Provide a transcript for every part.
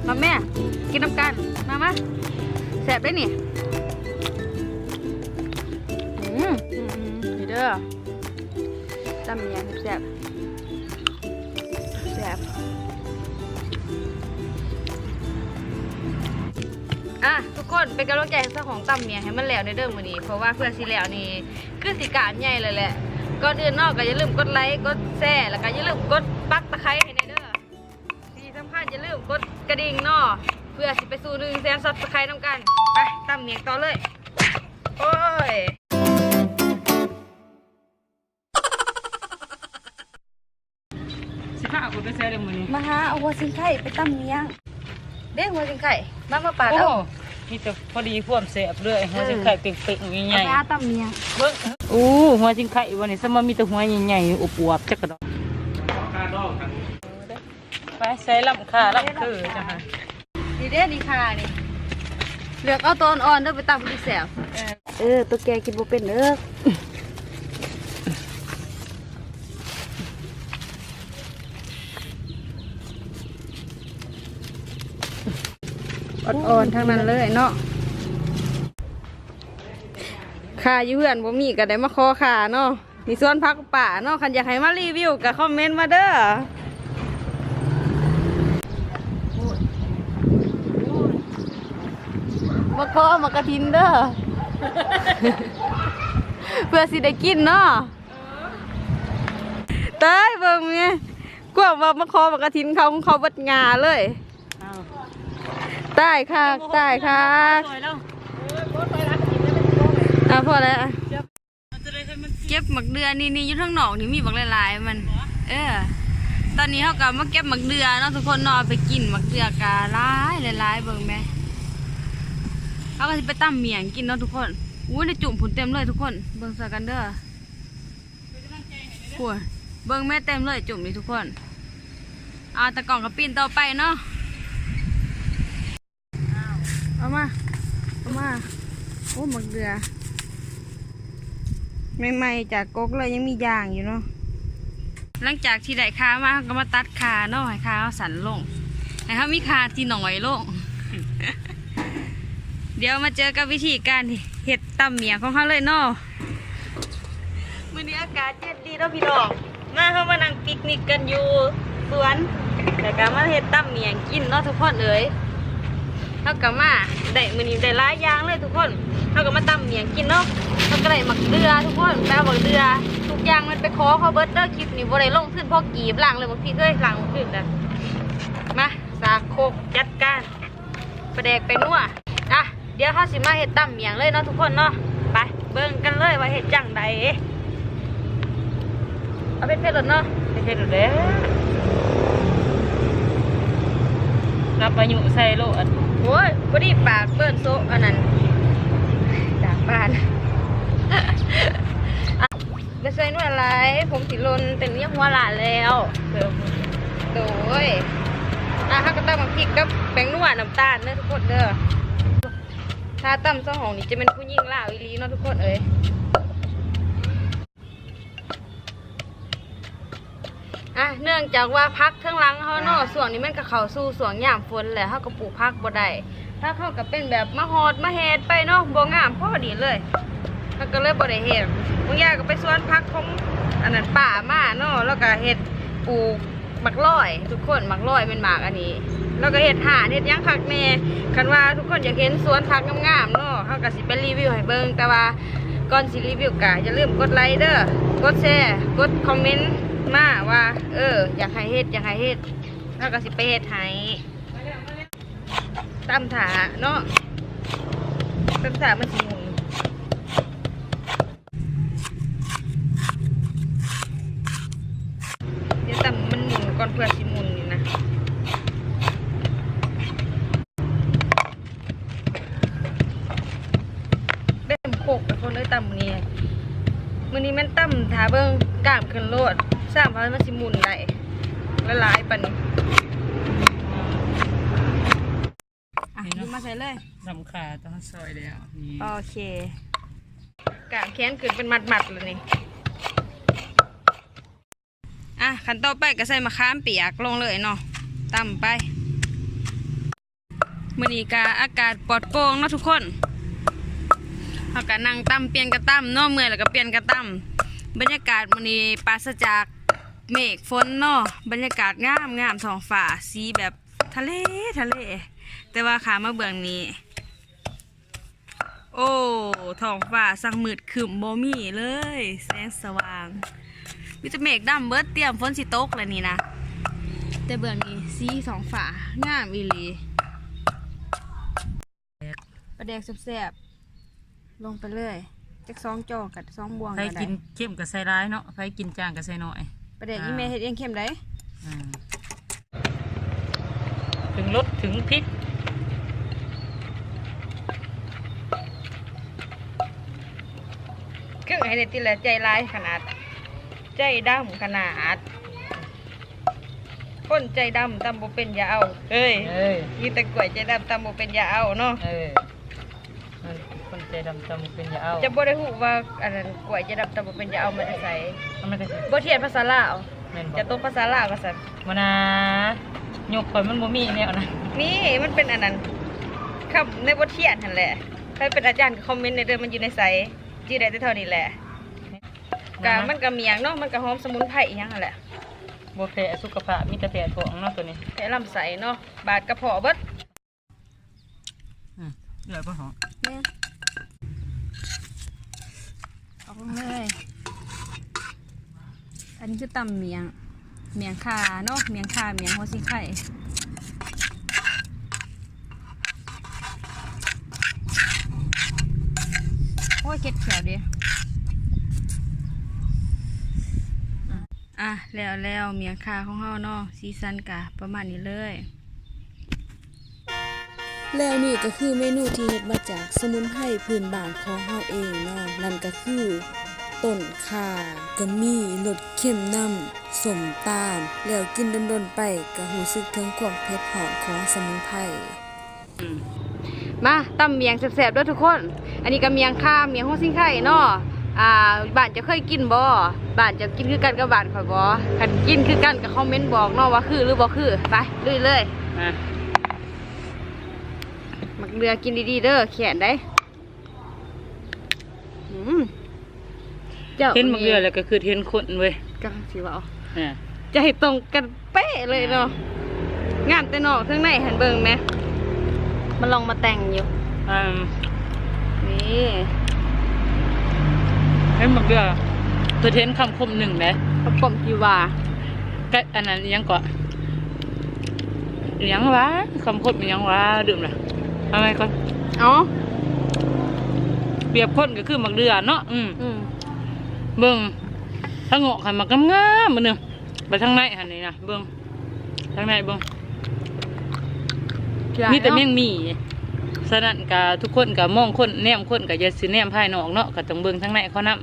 ມາແມ່ ກິນນຳກັນ ມາ ມາ ແຊບເດ້ນີ້. ອືມ ອືມ ນີ້ເດີ ຕຳໝຽງແຊບໆ ແຊບ. ອ່ະ ທຸກຄົນ ເປັນກຳລັງໃຈໃຫ້ສາວຂອງຕຳໝຽງໃຫ້ມັນແລ້ວແດ່ເດີມື້ນີ້ ເພາະວ່າເພື່ອຊິແລ້ວນີ້ ຄືຊິກ້າມໃຫຍ່ແລ້ວແຫຼະ. ກ່ອນອື່ນເນາະ ກໍຢ່າລືມກົດໄລ ກົດແຊ ແລ້ວກໍຢ່າລືມກົດປັກຕະໄຄໃຫ້ແດ່ເດີ. ທີ່ສຳຄັນຢ່າລືມກົດກະດິ່ງເນາະ ເພື່ອຊິໄປສູ່ໜຶ່ງແສນຊັບສະໄຄນຳກັນ. ໄປ ຕຳໝຽງຕໍ່ເລີຍ. ໂອ້ຍ ຊິພາເຂົາໄປໃສເດີມື້ນີ້? ມາຫາເອົາຫົວຊິງໄຄໄປຕຳໝຽງ. ເດ້ ຫົວຊິງໄຄ ມາ ມາປາດເອົາ. ໂອ້ ມີແຕ່ພໍດີຄວາມແຊບເລີຍ ຫົວຊິງໄຄເປັ້ງໆ ໃຫຍ່ໆ ເອົາໄປຫາຕຳໝຽງ. ເບິ່ງ ໂອ້ ຫົວຊິງໄຄວັນນີ້ ສະມາມີແຕ່ຫົວໃຫຍ່ໆ ອວບໆ ຈັກກະດອກ. ໄປໃສ່ລຳຄ່າລຳຄືຈັ່ງຫັ້ນ. ນີ້ເດ້ ນີ້ຄ່ານີ້ ເລືອກເອົາໂຕອ່ອນໆເດີ ໄປຕຳກິນແຊບ. ເອີ ໂຕແກ່ກິນບໍ່ເປັນເດີ. ອ່ອນໆ ທັງນັ້ນເລີຍເນາະ. ຄ່າຢູ່ເຮືອນບໍ່ມີ ກໍໄດ້ມາຂໍຄ່າເນາະ. ມີສວນຜັກປ່າເນາະ ຄັນຢາກໃຫ້ມາຣີວິວກໍຄອມເມັນມາເດີ. ມາຂໍໝາກກະຖິນເດີ ເພື່ອຊິໄດ້ກິນເນາະ. ເຕີຍ ເບິ່ງແມ່ ກວາງວ່າມາຂໍໝາກກະຖິນ ເຂົາ ເຂົາເບິດຫຍ້າເລີຍ. ຕາຍຄັກ ຕາຍຄັກ. ອ່າ ພໍແລ້ວ. ເກັບໝາກເດື່ອນີ້ ນີ້ຢູ່ທາງນອກນີ້ມີບັກຫຼາຍໆ ມັນ ເອີ ຕອນນີ້ເຮົາກໍມາເກັບໝາກເດື່ອເນາະທຸກຄົນເນາະ ເອົາໄປກິນ. ໝາກເດື່ອກໍຫຼາຍຫຼາຍໆ ເບິ່ງແມ ເຮົາກໍຊິໄປຕຳໝ້ຽງກິນເນາະທຸກຄົນ. ໂອ້ຍ ໃນຈຸ້ມພຸ້ນເຕັມເລີຍທຸກຄົນ ເບິ່ງຊ່ອຍກັນເດີ. ໂອ້ຍ ເບິ່ງແມ ເຕັມເລີຍຈຸ້ມນີ້ທຸກຄົນ. ອ່າ ຕາກ້ອງກໍປີ້ນຕໍ່ໄປເນາະ. ເອົາມາ ເອົາມາ. ໂອ້ ໝາກເດື່ອໃໝ່ໆ ຈາກກົກເລີຍ ຍັງມີຢາງຢູ່ເນາະ. ຫຼັງຈາກທີ່ໄດ້ຄາມາ ເຮົາກໍມາຕັດຄາເນາະ ໃຫ້ຄາເຮົາສັ້ນລົງ ໃຫ້ເຮົາມີຄາທີ່ໜ້ອຍລົງ. ດຽວມາເຈີກັບວິທີການເຮັດຕຳໝ້ຽງຂອງເຮົາເລີຍເນາະ. ມື້ນີ້ອາກາດເຢັນດີເນາະພີ່ນ້ອງ. ມາ ເຮົາມານັ່ງປິກນິກກັນຢູ່ສວນ ແລ້ວກໍມາເຮັດຕຳໝ້ຽງກິນເນາະທຸກຄົນເອີຍ. ເຮົາກໍມາໄດ້ ມື້ນີ້ໄດ້ຫຼາຍຢ່າງເລີຍທຸກຄົນ. ເຮົາກໍມາຕຳໝ້ຽງກິນເນາະ. ເຮົາກໍໄດ້ໝາກເດື່ອທຸກຄົນ ໄປເອົາໝາກເດື່ອ ທຸກຢ່າງມັນໄປຂໍເຂົາເບິດເດີ. ຄລິບນີ້ບໍ່ໄດ້ລົງທຶນພໍກີບ ລ້າງເລີຍບັກພີເອີຍ ລ້າງໝາກເດື່ອ. ມາ ສາກໂຄກ ຈັດການ ປາແດກ ແປ້ງນົວ. ອ່ະ ດຽວເຮົາຊິມາເຮັດຕຳໝ້ຽງເລີຍເນາະທຸກຄົນເນາະ. ໄປເບິ່ງກັນເລີຍວ່າເຮັດຈັ່ງໃດ. ເອົາເຜັດໆໂລດເນາະ. ເຜັດໆໂລດແຫຼະ ນັບອາຍຸໃສ່ໂລດ. ໂອ້ຍ ພໍດີປາກເບິ່ນໂຊະ ອັນນັ້ນ ດາກບານ. ຢ່າໃສ່ນົວຫຼາຍ ຜົງຊິຫຼົ່ນ ແຕ່ນີ້ຫົວຫຼ້າແລ້ວ. ໂດຍ ອ່ະ ເຮົາກໍຕຳບັກພິກກັບແປ້ງນົວ ນ້ຳຕານເດີທຸກຄົນເດີ. ຖ້າຕຳສອງຫ້ອງນີ້ຈະແມ່ນຜູ້ຍິງລາວອີ່ຫຼີເນາະທຸກຄົນເອີຍ. ອ່ະ ເນື່ອງຈາກວ່າຜັກເທິງຫຼັງເຮົາເນາະ ຊ່ວງນີ້ມັນກໍເຂົ້າສູ່ຊ່ວງຍາມຝົນແລ້ວ ເຮົາກໍປູກຜັກບໍ່ໄດ້. ຜັກເຮົາກໍເປັນແບບມາຮອດມາແຮດໄປເນາະ ບໍ່ງາມພໍດີເລີຍ ເຮົາກໍເລີຍບໍ່ໄດ້ເຮັດ. ບາງຢ່າງກໍໄປສວນຜັກຂອງອັນນັ້ນປ້າມາເນາະ ແລ້ວກໍເຮັດ ປູກໝາກລອຍທຸກຄົນ. ໝາກລອຍແມ່ນໝາກອັນນີ້ ເຮົາກໍເຮັດຮ້ານເຮັດຫຍັງຄັກແນ່. ຄັນວ່າທຸກຄົນຢາກເຫັນສວນຜັກງາມໆເນາະ ເຮົາກໍຊິໄປຣີວິວໃຫ້ເບິ່ງ. ແຕ່ວ່າກ່ອນຊິຣີວິວກໍຢ່າລືມກົດໄລເດີ ກົດແຊ ກົດຄອມເມັນມາວ່າ ເອີ ຢາກໃຫ້ເຮັດ ຢາກໃຫ້ເຮັດ ເຮົາກໍຊິໄປເຮັດໃຫ້. ຕຳຖ້າເນາະ ຕຳຖ້າມັນຊິໝຸ່ນ. ດຽວຕຳມັນໝຸ່ນກ່ອນ ເພື່ອຊິໝຸ່ນນີ້ນະ. ເຕັມໂຄກທຸກຄົນເອີຍ ຕຳມື້ນີ້. ມື້ນີ້ແມ່ນຕຳຖ້າເບິ່ງກ້າມຂຶ້ນໂລດ ຊ້ຳວ່າມັນຊິໝຸ່ນໄດ້ຫຼາຍໆປານນີ້. ອ່ະ ມາໃສ່ເລີຍ ນ້ຳຂາຕ້ອງຊອຍແລ້ວນີ້. ໂອເຄ ກ້າມແຂນຂຶ້ນເປັນມັດໆແລ້ວນີ້. ອ່ະ ຂັ້ນຕໍ່ໄປກໍໃສ່ມະຂາມປຽກລົງເລີຍເນາະ ຕຳໄປ. ມື້ນີ້ກະອາກາດປອດໂປ່ງເນາະທຸກຄົນ ເຮົາກະນັ່ງຕຳ ປ່ຽນກະຕຳເນາະ ເມື່ອຍແລ້ວກະປ່ຽນກະຕຳ. ບັນຍາກາດມື້ນີ້ປາສະຈາກເມກຝົນເນາະ ບັນຍາກາດງາມໆ ທ້ອງຟ້າສີແບບທະເລ ທະເລ ແຕ່ວ່າຂ້າມາເບື້ອງນີ້ ໂອ້ ທ້ອງຟ້າຊ່າງມືດຄຶ້ມ ບໍ່ມີເລີຍແສງສະຫວ່າງ ມີແຕ່ເມກດຳເບິດ ຕຽມຝົນຊິຕົກແລ້ວນີ້ນະ. ແຕ່ເບື້ອງນີ້ສີທ້ອງຟ້າງາມອີ່ຫຼີ. ປາແດກແຊບໆ ລົງໄປເລີຍ ຈັກສອງຈອກະສອງບ່ວງກະໄດ້. ໃຜກິນເຄັມກະໃສ່ຫຼາຍເນາະ ໃຜກິນຈາງກະໃສ່ໜ້ອຍ. ປາແດກອີ່ແມ່ເຮັດເອງເຄັມໃດ໋. ອືມ ເຖິງລົດເຖິງພິກ ຄືໃຫ້ໄດ້ຕິລະ ໃຈຫຼາຍຂະໜາດ ໃຈດຳຂະໜາດ. ຄົນໃຈດຳຕຳບໍ່ເປັນຢ່າເອົາ ເອີຍ ເອີຍ ມີແຕ່ກ້ວຍໃຈດຳຕຳບໍ່ເປັນຢ່າເອົາເນາະ. ເອີ ມັນຄົນໃຈດຳຕຳບໍ່ເປັນຢ່າເອົາ. ຈະບໍ່ໄດ້ຮູ້ວ່າອັນນັ້ນ ກ້ວຍໃຈດຳຕຳບໍ່ເປັນຢ່າເອົາ ມາແຕ່ໃສ ເອົາມາແຕ່ໃສ? ບົດຮຽນພາສາລາວ. ແມ່ນບໍ່? ຈະຕົກພາສາລາວວ່າຊັ້ນ. ບໍ່ນາ ຍຸກຂ້ອຍມັນບໍ່ມີແນວນັ້ນ. ນີ້ມັນເປັນອັນນັ້ນ ຄຳໃນບົດຮຽນຫັ້ນແຫຼະ. ໃຜເປັນອາຈານກະຄອມເມັນແດ່ເດີ ມັນຢູ່ໃນໃສ ຈື່ໄດ້ແຕ່ເທົ່ານີ້ແຫຼະ. ກະມັນກະໝ້ຽງເນາະ ມັນກະຫອມສະໝຸນໄພອີ່ຫຍັງຫັ້ນແຫຼະ. ບໍ່ແພ້ສຸຂະພາບ ມີແຕ່ແພ້ທ້ອງເນາະໂຕນີ້ ແພ້ລຳໄສ້ເນາະ ບາດກະເພາະເບິດ. ອືມ ເຫຼືອຍບໍ່ຫອມ. ແມ່ນ ເອົາລົງເລີຍ. ອັນນີ້ຄືຕຳໝ້ຽງ ໝ້ຽງຂ່າເນາະ ໝ້ຽງຂ່າ ໝ້ຽງຫົວສີໄຄ. ໂອ້ຍ ເຈັບແຂ້ວເດ້. ອ່ະ ແລ້ວໆ ໝ້ຽງຂ່າຂອງເຮົາເນາະ ສີສັນກະປະມານນີ້ເລີຍ. ແລ້ວນີ້ກະຄືເມນູທີ່ເຮັດມາຈາກສະໝຸນໄພພື້ນບ້ານຂອງເຮົາເອງເນາະ ນັ້ນກະຄືຕົ້ນຂ່າ ກະມີລົດເຄັມນຳ ສົ້ມຕາມ ແລ້ວກິນດົນໆໄປກະຮູ້ສຶກເຖິງຄວາມເຜັດຮ້ອນຂອງສະໝຸນໄພ. ອືມ ມາ ຕຳໝ້ຽງແຊບໆເດີທຸກຄົນ. ອັນນີ້ກະໝ້ຽງຂ່າ ໝ້ຽງຫົວສີໄຄເນາະ. ອ່າ ບ້ານເຈົ້າເຄີຍກິນບໍ່? ບ້ານເຈົ້າກິນຄືກັນກັບບ້ານຂ້ອຍບໍ່? ຄັນກິນຄືກັນກະຄອມເມັນບອກເນາະວ່າຄືຫຼືບໍ່ຄື. ໄປ ລຸຍເລີຍ. ມາ ໝາກເດືອກິນດີໆເດີ ແຂນໄດ໋. ອືມ ເຈົ້າ ເຫັນໝາກເດືອແລ້ວກະຄືເຫັນຄົນເວີຍ ກຳລັງຊິເວົ້າ ໃຈຕົງກັນເປະເລີຍເນາະ. ງາມແຕ່ນອກ ທາງໃນຫັ້ນເບິ່ງແມະ ມັນລອງມາແຕ່ງຢູ່. ອ່າ ນີ້ ເຫັນໝາກເດືອ ຄືເຫັນຄຳຄົມໜຶ່ງເດ້ ຄຳຄົມທີ່ວ່າ ກະອັນນັ້ນອີ່ຫຍັງເກາະ ອີ່ຫຍັງວະ ຄຳຄົມອີ່ຫຍັງວະ ລືມລະ ເອົາໃໝ່ກ່ອນ. ເອົາ ປຽບຄົນກະຄືໝາກເດືອເນາະ. ອືມ ອືມ ເບິ່ງ ທາງນອກຫັ້ນໝາກງາມໆ ບາດໜຶ່ງ ບາດທາງໃນຫັ້ນນີ້ນະ ເບິ່ງ ທາງໃນເບິ່ງ ມີແຕ່ແມງໝີ່. ສະນັ້ນກະທຸກຄົນກະມອງຄົນ ແນມຄົນກະຢ່າຊິແນມພາຍນອກເນາະ ກະຕ້ອງເບິ່ງທາງໃນເຂົານຳ.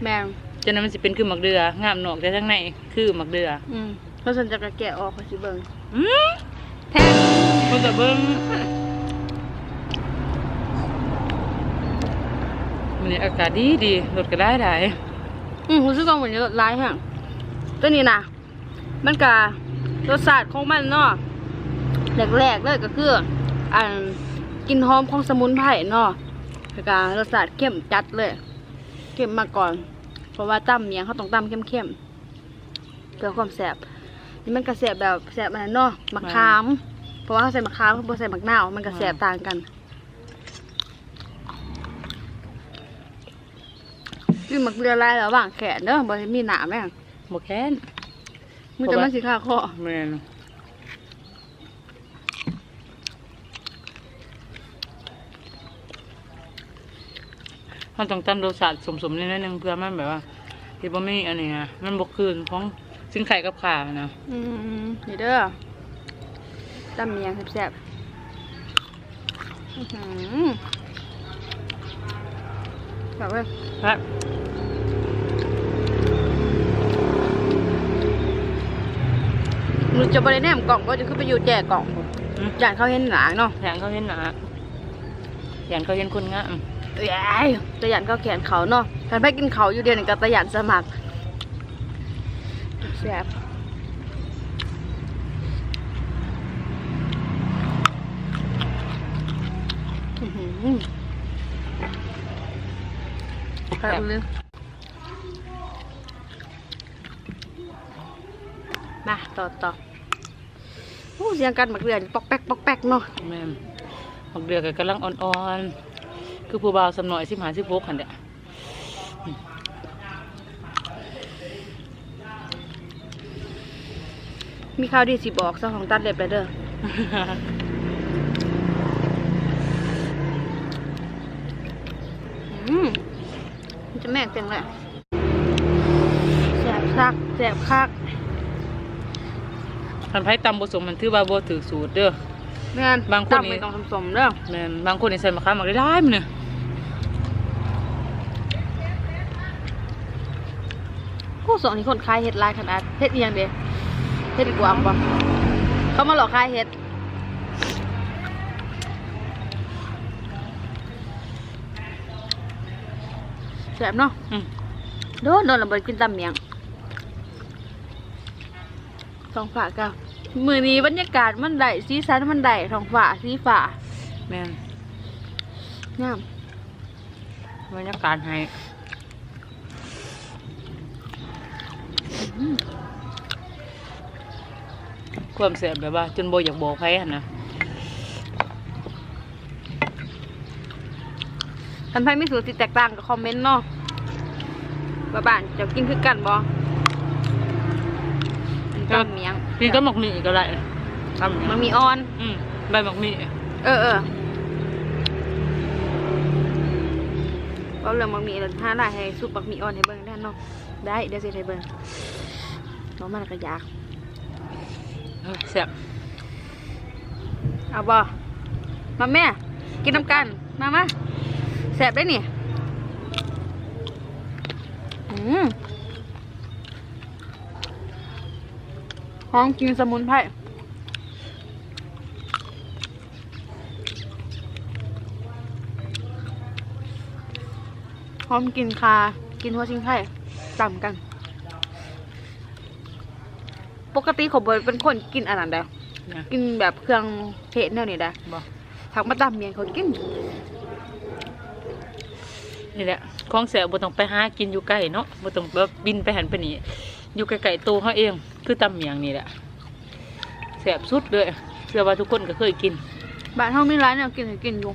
ແມ່ນ ຈັ່ງນັ້ນມັນຊິເປັນຄືໝາກເດືອ ງາມນອກແຕ່ທາງໃນ ຄືໝາກເດືອ. ອືມ ເພາະຊັ້ນເຈົ້າກະແກະອອກຂ້ອຍຊິເບິ່ງ. ອືມ ແພງ ເພິ່ນກະເບິ່ງ. ມື້ນີ້ອາກາດດີໆ ລົດກະຫຼາຍໆ. ອືມ ຮູ້ສຶກວ່າມື້ນີ້ລົດຫຼາຍແຮງ. ໂຕນີ້ນະ ມັນກະລົດຊາດຂອງມັນເນາະ ແລກໆເລີຍກະຄື ອັນ ກິ່ນຫອມຂອງສະໝຸນໄພເນາະ ແລ້ວກະລົດຊາດເຄັມຈັດເລີຍ ເຄັມມາກ່ອນ ເພາະວ່າຕຳໝ້ຽງເຮົາຕ້ອງຕຳເຄັມໆ ເພື່ອຄວາມແຊບ. ນີ້ມັນກະແຊບແບບແຊບອັນນັ້ນເນາະ ໝາກຂາມ ເພາະວ່າເຮົາໃສ່ໝາກຂາມ ເຮົາບໍ່ໃສ່ໝາກນາວ ມັນກະແຊບຕ່າງກັນ. ກິນໝາກເດືອຫຼາຍລະຫວ່າງແຂນເດີ ບໍ່ໃຫ້ມີໜ້າແມ່ງ. ບໍ່ແຄ້ນ ມີແຕ່ມັນຊິຄາຄໍ. ແມ່ນ ເຮົາຕ້ອງຕຳລົດຊາດສົ້ມໆ ໜ້ອຍໆໜຶ່ງ ເພື່ອມັນແບບວ່າຊິບໍ່ມີອັນນີ້ນະ ມັນບໍ່ຄືນຂອງຊິງໄຄກັບຂ່ານະ. ອືມ ນີ້ເດີ ຕຳໝ້ຽງແຊບໆ. ອືຫື ແຊບເວີຍ ແຊບ. ໜູຈະບໍ່ໄດ້ແນມກ້ອງບໍ່? ຈະຄືໄປຢູ່ແຈກ້ອງພຸ້ນ. ຫື? ຢ້ານເຂົາເຫັນໜ້າເນາະ. ຢ້ານເຂົາເຫັນໜ້າ ຢ້ານເຂົາເຫັນຄົນງາມ. ເອີຍ ແຕ່ຢ້ານເຂົາແຂນເຂົາເນາະ. ຄັນໃຜກິນເຂົ້າຢູ່ດຽວນີ້ກະຕາຢ້ານສະໝັກ. ແຊບ. ອືມ ຄັກອີ່ຫຼີ. ມາຕໍ່ ຕໍ່. ໂອ້ ສຽງກັດໝາກເດືອຍປອກແປກ ປອກແປກເນາະ. ແມ່ນ ໝາກເດືອຍກໍກຳລັງອ່ອນໆ ຄືຜູ້ບ່າວສ່ຳນ້ອຍ ສິບຫ້າ ສິບຫົກ ຫັ້ນແຫຼະ. ມີຂ່າວດີຊິບອກ ເຈົ້າຂອງຕັດເລັບແລ້ວເດີ. ອືມ ມັນຈະແມ່ນຈັ່ງໃດ? ແຊບຄັກ ແຊບຄັກ. ຄັນໃຜຕຳບໍ່ສົ້ມ ມັນຖືວ່າບໍ່ຖືກສູດເດີ. ແມ່ນ ບາງຄົນນີ້ ຕຳໄປຕ້ອງສົ້ມໆເດີ. ແມ່ນ ບາງຄົນນີ້ໃສ່ໝາກຂາມໝາກຫຼາຍໆ ມື້ນີ້. ໂອ້ ຊ່ວງນີ້ຄົນຂາຍເຫັດຫຼາຍຂະໜາດ. ເຫັດອີ່ຫຍັງເດ? ເຫັດກວາງບໍ່? ເຂົາມາຫຼອກຂາຍເຫັດ. ແຊບເນາະ. ອືມ ໂດນໆ ລະບໍ່ໄດ້ກິນຕຳໝ້ຽງ. ທ້ອງຟ້າກໍ ມື້ນີ້ບັນຍາກາດມັນໄດ້ ສີສັນມັນໄດ້ ທ້ອງຟ້າສີຟ້າ. ແມ່ນ ງາມ ບັນຍາກາດໃຫ້. ຄວາມແຊບແບບວ່າຈົນບໍ່ຢາກບອກໃຜຫັ້ນນະ. ຄັນໃຜມີສູດທີ່ແຕກຕ່າງກໍຄອມເມັນເນາະ ວ່າບ້ານເຈົ້າກິນຄືກັນບໍ່? ຕຳໝ້ຽງ ກິນກັບໝາກໝີ່ກໍໄດ້. ຕຳໝາກໝີ່ອ່ອນ. ອືມ ໃບໝາກໝີ່. ເອີໆ ເວົ້າເລື່ອງໝາກໝີ່ແລ້ວ ຫາລາຍໃຫ້ຊຸບໝາກໝີ່ອ່ອນໃຫ້ເບິ່ງແດ່ເນາະ. ໄດ້ ດຽວຊິເຮັດໃຫ້ເບິ່ງ. ເວົ້າມາແລ້ວກໍຢາກ. ເອີ ແຊບ. ເອົາບໍ່? ມາແມ່ ກິນນຳກັນ. ມາ ມາ ແຊບເດ້ນີ້. ອືມ ຫອມກິ່ນສະໝຸນໄພ. ຫອມກິ່ນຂ່າ ກິ່ນຫົວຊິງໄຄຕຳກັນ. ປົກກະຕິຂ້ອຍບໍ່ເປັນຄົນກິນອັນນັ້ນໃດ໋ ຫຍັງ? ກິນແບບເຄື່ອງເທດແນວນີ້ໃດ໋. ບໍ່ ຖ້າມາຕຳໝ້ຽງຂ້ອຍກິນ. ນີ້ແຫຼະ ຂອງແຊບບໍ່ຕ້ອງໄປຫາກິນຢູ່ໄກເນາະ ບໍ່ຕ້ອງແບບບິນໄປຫັ້ນໄປນີ້ ຢູ່ໃກ້ໆໂຕເຮົາເອງ ຄືຕຳໝ້ຽງນີ້ແຫຼະ. ແຊບສຸດເລີຍ ເຊື່ອວ່າທຸກຄົນກໍເຄີຍກິນ. ບ້ານເຮົາມີຫຼາຍແນວກິນໃຫ້ກິນຢູ່.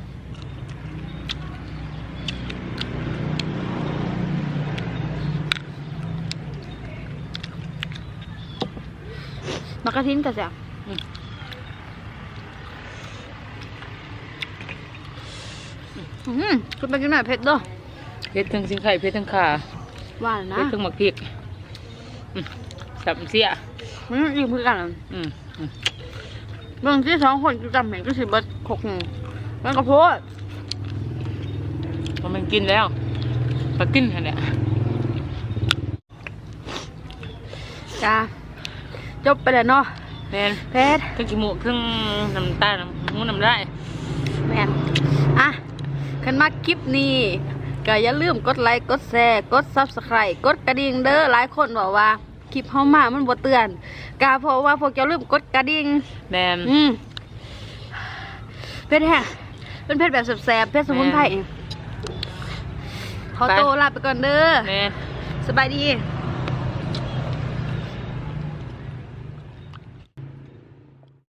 ໝາກກະທິນກໍແຊບ. ອືມ ອືມ ຄືໄປກິນໜ້ອຍເຜັດເດີ. ເຜັດເທິງຊິງໄຄ ເຜັດເທິງຂ່າ ຫວານນະ ເຜັດເທິງໝາກພິກ. ອືມ ແຊບເສຍ. ມັນອີ່ມຄືກັນ. ອືມ ອືມ ເບິ່ງຊິ ສອງຄົນກິນຕຳແມ່ນຄືຊິເບິດຄົກໜຶ່ງ ມັນກໍໂພດ. ບໍ່ແມ່ນກິນແລ້ວ ກໍກິນຫັ້ນແຫຼະ. ຈ້າ ຈົບໄປແລ້ວເນາະ. ແມ່ນ ເຜັດ ເທິງຂີ້ມູກ ເທິງນ້ຳຕາ ນ້ຳຫູນ້ຳລາຍ. ແມ່ນ. ອ່ະ ຄັນມັກຄລິບນີ້ກໍຢ່າລືມກົດໄລ ກົດແຊ ກົດ Subscribe ກົດກະດິ່ງເດີ. ຫຼາຍຄົນເວົ້າວ່າ ຄລິບເຮົາມາມັນບໍ່ເຕືອນ ກະເພາະວ່າພວກເຈົ້າລືມກົດກະດິ່ງ. ແມ່ນ. ອືມ ເຜັດແຮງ ເປັນເຜັດແບບແຊບໆ ເຜັດສະໝຸນໄພ. ແມ່ນ. ຂໍໂຕ ໄປ ລາໄປກ່ອນເດີ. ແມ່ນ. ສະບາຍດີ.